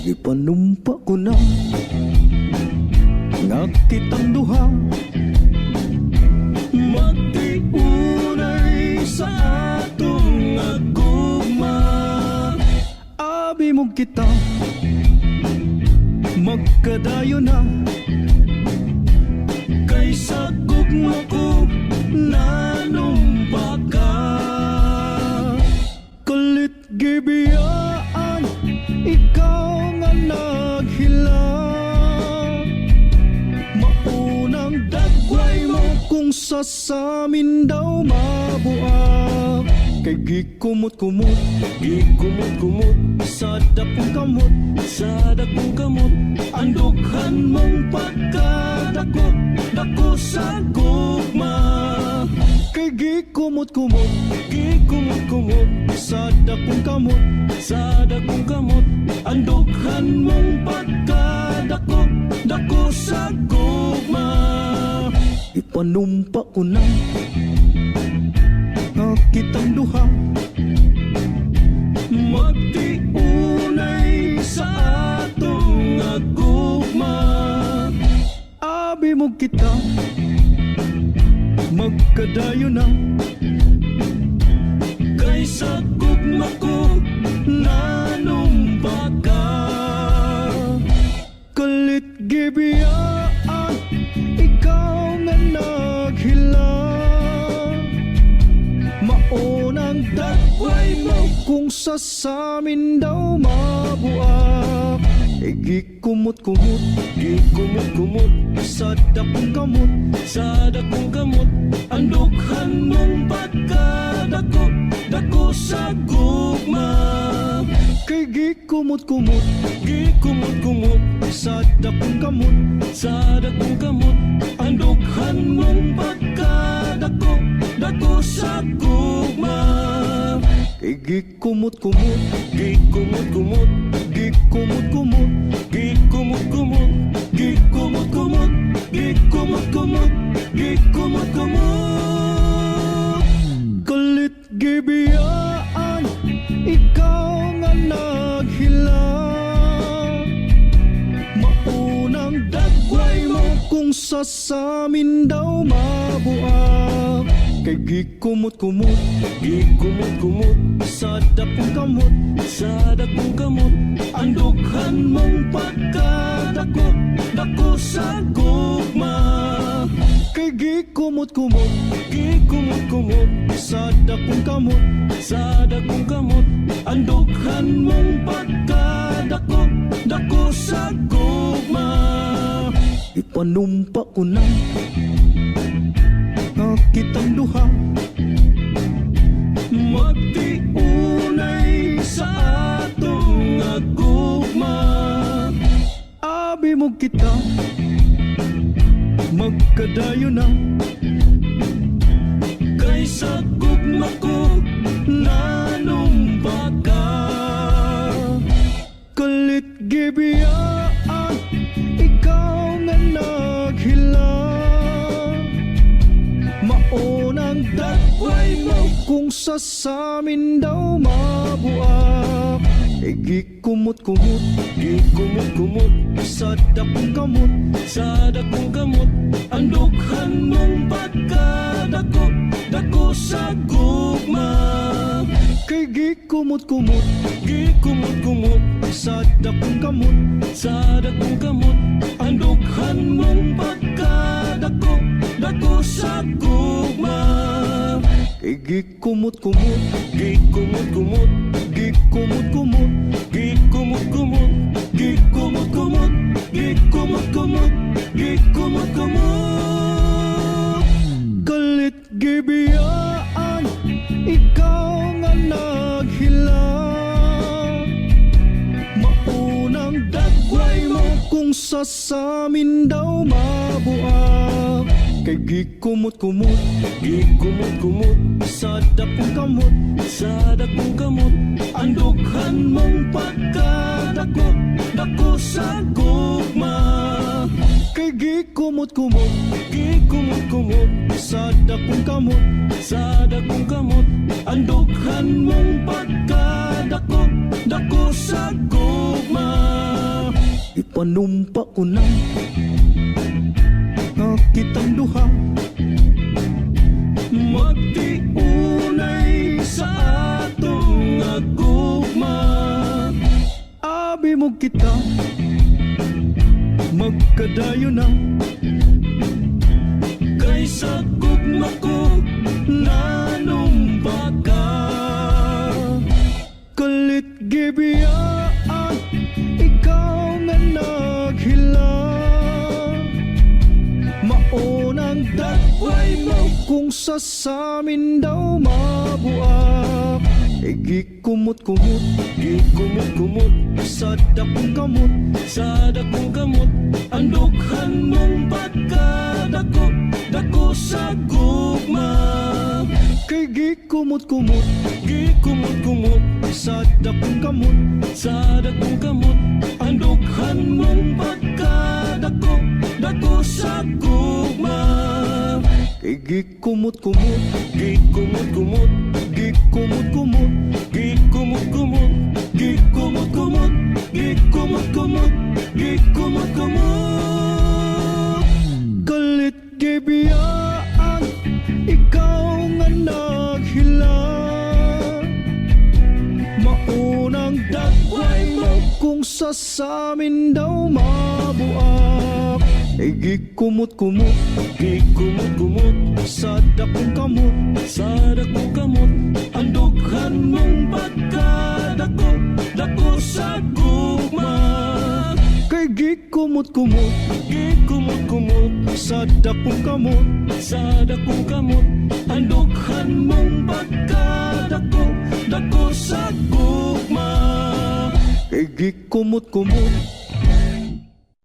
Gipanumpa ko na nga kitang duha magtiunay sa atong gugma. Abi mo kita magkadayo na, kay sa gugma ko nanumpa ka. Kalit gibiyaan, ikaw nga naghila. Maunang dagway mo kung sa samin daw mabuak. Kay gikumot-kumot, Gikumot-kumot, sa dakong kamot, sa dakong kamot, ang dughan mong pagkadako, dako sa gugma. Kay gikumot-kumot, Gikumot-kumot, sa dakong kamot, sa dakong kamot, ang dughan mong pagkadako, dako sa gugma. Ipanumpa ko na nga kitang duha magtiunay sa atong gugma. Abi mo kita magkadayo na, kay sa gugma ko nanumpa ka. Kalit gibiyaan, ikaw nga naghila. Maunang dagway mo kung sa samin daw mabuak. E gikumot-kumot, Gikumot-kumot, sa dakong kamot, sa dakong kamot, ang dughan mong pagkadako, dako sa gugma. Kay gikumot-kumot, Gikumot-kumot, sa dakong kamot, sa dakong kamot, ang dughan mong pagkadako, dako sa gugma. Kay gikumot-kumot, Gikumot-kumot, gikumot-kumot, Gikumot-kumot, gikumot-kumot, gikumot-kumot, gikumot-kumot. Kalit gibiyaan, ikaw nga naghila. Maunang dagway mo kung sa samin daw mabuak. Kay gikumot-kumot, Gikumot-kumot, sa dakong kamot, sa dakong kamot, ang dughan mong pagkadako, dako sa gugma. Kay gikumot-kumot, Gikumot-kumot, sa dakong kamot, sa dakong kamot, ang dughan mong pagkadako, dako sa gugma. Ipanumpa ko na nga kitang duha magtiunay sa atong gugma. Abi mo kita magkadayo na, kay sa gugma ko nanumpa ka. Kalit gibiyaan, ikaw nga naghila. Maunang dagway mo kung sa samin daw mabuak. E gikumot-kumot, Gikumot-kumot, sa dakong kamot, sa dakong kamot, ang dughan mong pagkadako, dako sa gugma. Kay gikumot-kumot, Gikumot-kumot, sa dakong kamot, sa dakong kamot, ang dughan mong pagkadako, dako sa gugma. Kay gikumot-kumot, Gikumot-kumot, gikumot-kumot, Gikumot-kumot, gikumot-kumot, gikumot-kumot, gikumot-kumot. Kalit gibiyaan, ikaw nga naghila. Maunang dagway mo kung sa samin daw mabuak. Kay gikumot-kumot, Gikumot-kumot, sa dakong kamot, sa dakong kamot, ang dughan mong pagkadako, dako sa gugma. Kay gikumot-kumot, Gikumot-kumot, sa dakong kamot, sa dakong kamot, ang dughan mong pagkadako, dako sa gugma. Panumpa ko na nga kitang duha magtiunay sa atong gugma. Abi mo kita magkadayo na kay sa gugma ko nanumpa ka. Kalit gibiyaan, ikaw nga naghila. Maunang dagway mo kung sa samin daw mabuak. Gikumot-kumot. Gikumot-kumot. Sa dakong kamot. Sa dakong kamot. Ang dughan mong pagkadako, dako sa gugma. Kay gikumot-kumot. Gikumot-kumot. Sa dakong kamot. Sa dakong kamot. Ang dughan mong pagkadako, dako sa gugma. Kay gikumot-kumot. Gikumot-kumot. Gikumot-kumot. Gikumot-kumot. Gikumot-kumot. Gikumot-kumot. Gikumot-kumot. Kalit gibiyaan, ikaw nga naghila. Maunang dagway mo kung sa samin daw mabuak. Ay gikumot-kumot. Gikumot-kumot. Sa dakong kamot. Sa dakong kamot. Ang dughan mong pagkadako, dako sa gugma. Kay gikumot-kumot. Gikumot-kumot. Sa dakong kamot. Sa dakong kamot. Ang dughan mong pagkadako, dako sa gugma. Kay gikumot-kumot.